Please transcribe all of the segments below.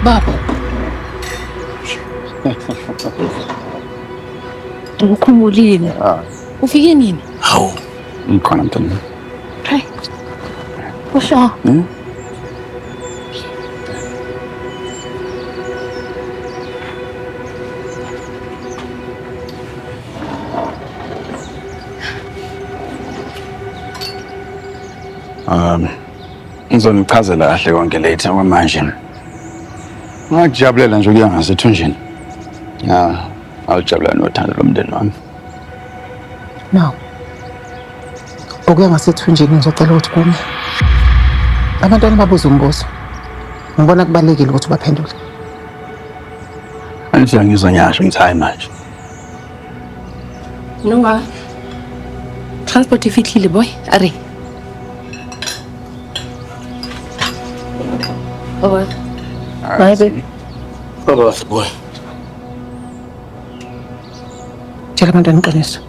Baba. Ngikukhumbulile. Ah. Ufike nini? Hawu. Ngikhona mntana. Hey. Usho. Ngizonichazela kahle konke later kwamanje. Ngakujabulela nje ukuya ngasethunjini. Ya, awujabulela nothando lomndeni wami. No. Okuya ngasethunjini ngizocela ukuthi kume. Abantwana babuza umbuzo. Ngibona kubalulekile ukuthi ubaphendule. Angithi angizwa ngiyasho ngithi hayi manje. Noah. Transport e fihlile boy. A re. Bye. Bye baby. Baba boy. Tshela abantwana iqiniso.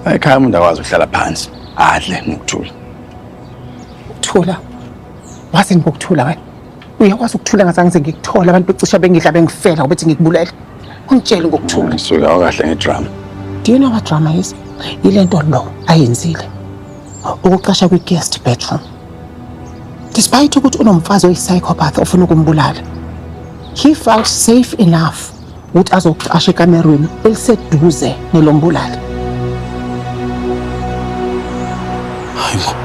Ekhaya umuntu akwazi ukuhlala phansi adle ngokuthula. Ukuthula. Wazi ngokuthula wena. Uyakwazi ukuthula ngazange ngize ngikuthola abantu becisha bengidla bengifela ngoba bethi ngikubulele. Ungitshele ngokuthula. Suka awukahle ngedrama. Do you know what drama is? Yile nto lo ayenzile. Ukuqasha kwi-guest bedroom. Despite ukuthi unomfazi oyi-psychopath ofuna ukumbulala. He felt safe enough ukuthi azoqasha ekamerweni eliseduze nelombulali. Hayibo.